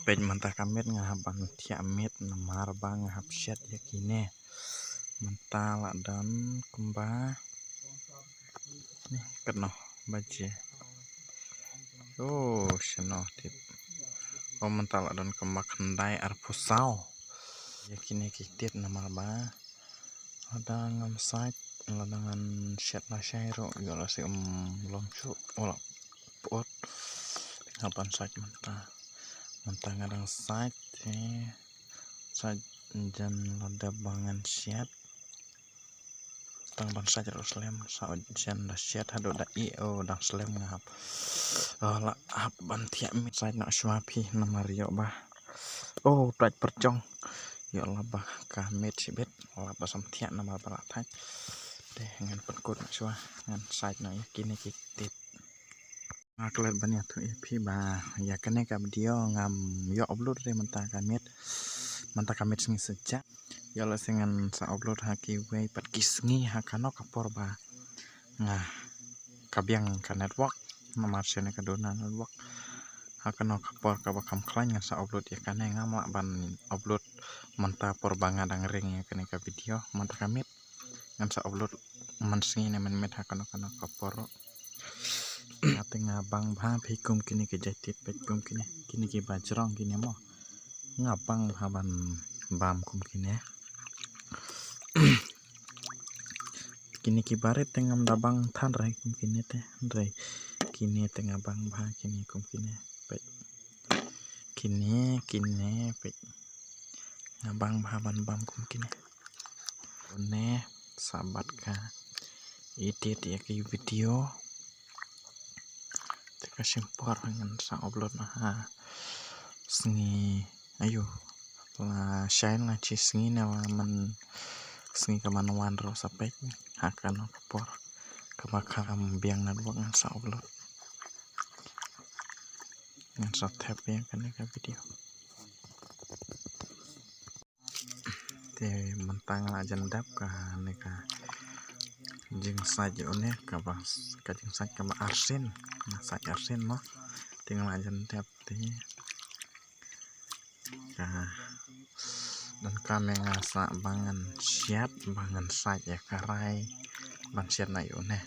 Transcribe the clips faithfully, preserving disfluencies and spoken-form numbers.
Peit mynta ka miet nga hap ban thiah miet namar ba nga hap shet ïa kine. Mynta la don kumba. Ni katno baje. Oh, shano tip. Oh, mynta la don kumba khyndai arphew saw. Ïa kine ki tied namar ba lada ngam sait, lada ngan shet lashai ruh, ïoh lashai um long shuh, u la put. Nga ban sait mynta. Mynta nga dang sait, eh, sait jan lada ba ngan shet. Tang ban sait ruh slem, sa u jan da shet haduh da ih, oh, dang slem nga hap. Oh, la hap ban thiah miet sait noh shuwa phi namar ïoh ba. Oh, thait pyrjong. Ïoh la ba ka miet shibit, la ba sam thiah namar ba la thait. Te ngan pynkut noh shuwa, ngan sait noh ïa kine ki tied. Nga klet ban ïathuh ïa phi ba ïa kane ka video ngam ïoh upload re mynta ka miet. Mynta ka miet sngi sejak. Ïoh lehse ngan sa upload ha kiwei pat ki sngi ha kano ka por ba nga ka biang ka network. Namar shane ka duna network. Ha kano ka por kaba kham khlaiñ ngan sa upload ïa kane, ngam lah ban upload mynta por ba nga dang ring ïa kane ka video. Mynta ka miet ngan sa upload mynsngi ne mynmiet ha kano kano ka por. Nga te nga bang bha phi kum kine ki jait tied, peit kum kine, kine ki bajrong kine mo. Nga bang bha ban bam kum kine. Kine ki barit te ngam da bang than re kum kine te, re kine te nga bang bha kine kum kine. Peit. Kine, kine, peit. Nga bang bha ban bam kum kine. Une sa bat ka edit ïa ki video. Te ka shim por ngan sa upload noh ha sngi, ayu, lashai lashai sngi ne wa man sngi ka man wan ruh sa peit ha kano ka por kaba kham biang network ngan sa upload. Ngan sa thep ïa kane ka video. Te mynta nga la jan dep kane ka jingsait ïa une kaba, ka jingsait kaba arsien, nga sait arsien mo. Te nga la jan dep te ka donkam ïa nga sa ba ngan shet, ba ngan sait ïa ka rai ban shet na ïa une.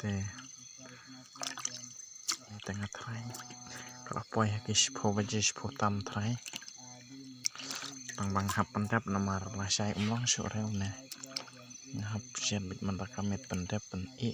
Te te nga trai ka la poi ha ki shiphew baje, shiphew tam trai. Tang ba nga hap pyndep namar lashai um long shuh re une. Nga hap shet beit mynta ka miet pyndep pyn-i.